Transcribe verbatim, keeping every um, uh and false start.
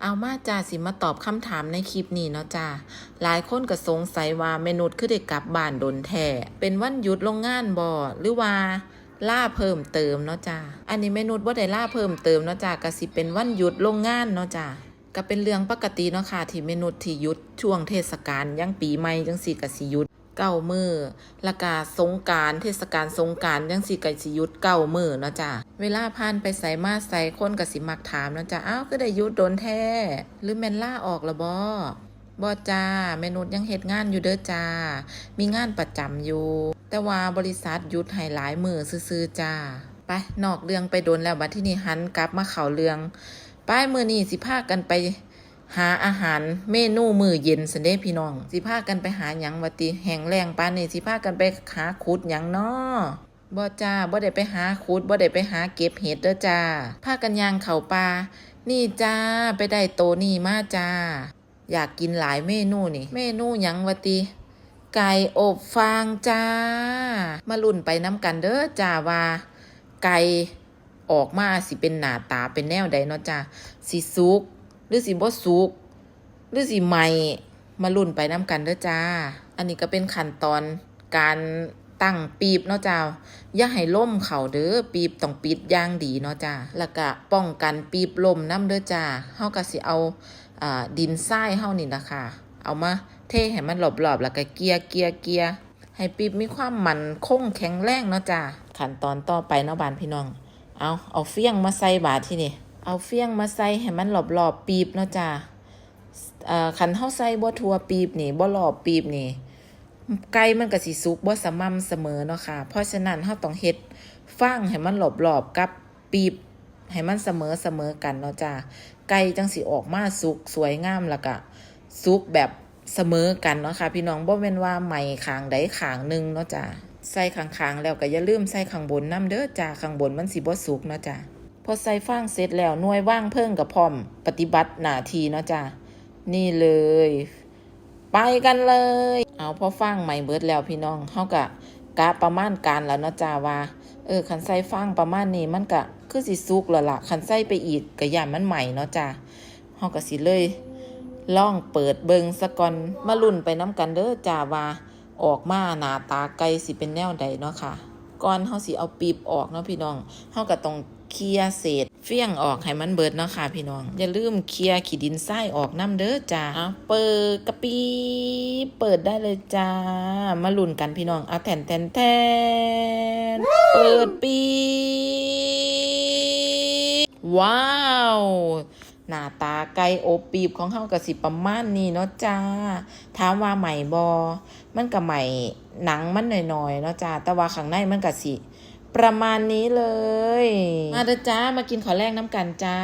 เอามาจ้า สิมาตอบคำถามในคลิปนี้เนาะจ้า หลายคนก็สงสัยว่าแม่นุชคือได้กลับบ้านโดนแท้ เป็นวันหยุดโรงงานบ่ หรือว่าลาเพิ่มเติมเนาะจ้า อันนี้แม่นุชบ่ได้ลาเพิ่มเติมเนาะจ้า ก็สิเป็นวันหยุดโรงงานเนาะจ้า ก็เป็นเรื่องปกติเนาะค่ะ ที่แม่นุชที่หยุดช่วงเทศกาล อย่างปีใหม่จั่งซี้ก็สิหยุด เก้ามื้อ แล้วก็สงกรานต์ เทศกาลสงกรานต์จั่งซี้ก็สิหยุดเก้ามื้อเนาะจ้า เวลาผ่านไปไสมาไส คนก็สิมักถามเนาะจ้า อ้าว คือได้หยุดโดนแท้ หรือแม่นลาออกละบ่ บ่จ้า แม่นุชยังเฮ็ดงานอยู่เด้อจ้า มีงานประจำอยู่ แต่ว่าบริษัทหยุดให้หลายมื้อซื่อๆจ้า ไป นอกเรื่องไปโดนแล้ว บัดทีนี้หันกลับมาเข้าเรื่อง ไป มื้อนี้สิพากันไป หาอาหารเมนูมื้อเย็นซั้นเด้พี่น้อง สิพากันไปหาหยังวะติ แห้งแล้งปานนี้ สิพากันไปหาขุดหยังน้อ บ่จ้า บ่ได้ไปหาขุด บ่ได้ไปหาเก็บเห็ดเด้อจ้า พากันย่างเข้าป่า นี่จ้า ไปได้โตนี้มาจ้า อยากกินหลายเมนูนี่ เมนูหยังวะติ ไก่อบฟางจ้า มาลุ้นไปนำกันเด้อจ้าว่า ไก่ออกมาสิเป็นหน้าตาเป็นแนวใดเนาะจ้า สิสุก หรือสิบ่สุก หรือสิไหม้ มาลุ้นไปนำกันเด้อจ้า อันนี้ก็เป็นขั้นตอนการตั้งปี๊บเนาะจ้า อย่าให้ลมเข้าเด้อ ปี๊บต้องปิดอย่างดีเนาะจ้า แล้วก็ป้องกันปี๊บล่มนำเด้อจ้า เฮาก็สิเอา อ่า ดินทรายเฮานี่ล่ะค่ะ เอามาเทให้มันรอบๆ แล้วก็เกลี่ย เกลี่ย เกลี่ย ให้ปี๊บมีความมั่นคงแข็งแรงเนาะจ้า ขั้นตอนต่อไปเนาะบาดพี่น้อง เอา เอาเฟืองมาใส่บาดทีนี้ เอาเฟืองมาใส่ให้มันรอบๆ ปี๊บเนาะจ้า เอ่อ คันเฮาใส่บ่ทั่วปี๊บนี่ บ่รอบปี๊บนี่ ไก่มันก็สิสุกบ่สม่ำเสมอเนาะค่ะ เพราะฉะนั้นเฮาต้องเฮ็ดฟางให้มันรอบๆ กับปี๊บ ให้มันเสมอๆ กันเนาะจ้า ไก่จั่งสิออกมาสุกสวยงาม แล้วก็สุกแบบเสมอกันเนาะค่ะพี่น้อง บ่แม่นว่าไหม้ข้างใดข้างหนึ่งเนาะจ้า ใส่ข้างๆ แล้วก็อย่าลืมใส่ข้างบนนำเด้อจ้า ข้างบนมันสิบ่สุกเนาะจ้า พอใส่ฟางเสร็จแล้ว หน่วยวางเพลิงก็พร้อมปฏิบัติหน้าที่เนาะจ้า นี่เลย ไปกันเลย เอาพอฟางไหม้เบิดแล้วพี่น้อง เฮาก็กะประมาณการแล้วเนาะจ้าว่า เออ คันใส่ฟางประมาณนี้มันก็คือสิสุกแล้วล่ะ คันใส่ไปอีกก็ย้านมันไหม้เนาะจ้า เฮาก็สิเลยลองเปิดเบิ่งซะก่อน มาลุ้นไปนำกันเด้อจ้าว่าออกมาหน้าตาไก่สิเป็นแนวใดเนาะค่ะ ก่อนเฮาสิเอาปี๊บออกเนาะพี่น้อง เฮาก็ต้องเคลียร์เศษเฟืองออกให้มันเบิดเนาะค่ะพี่น้อง อย่าลืมเคลียร์ขี้ดินทรายออกนำเด้อจ้า เอาเปิดกะปี๊บ เปิดได้เลยจ้า มาลุ้นกันพี่น้อง เอาแทนแทนแทน เปิดปี๊บ ว้าว หน้าตาไก่อบปี๊บของเฮาก็สิประมาณนี้เนาะจ้า ถามว่าไหม้บ่ มันก็ไหม้หนังมันหน่อยๆ เนาะจ้า แต่ว่าข้างในมันก็สิประมาณนี้เลย มาเด้อจ้า มากินข้าวแลงนำกันจ้า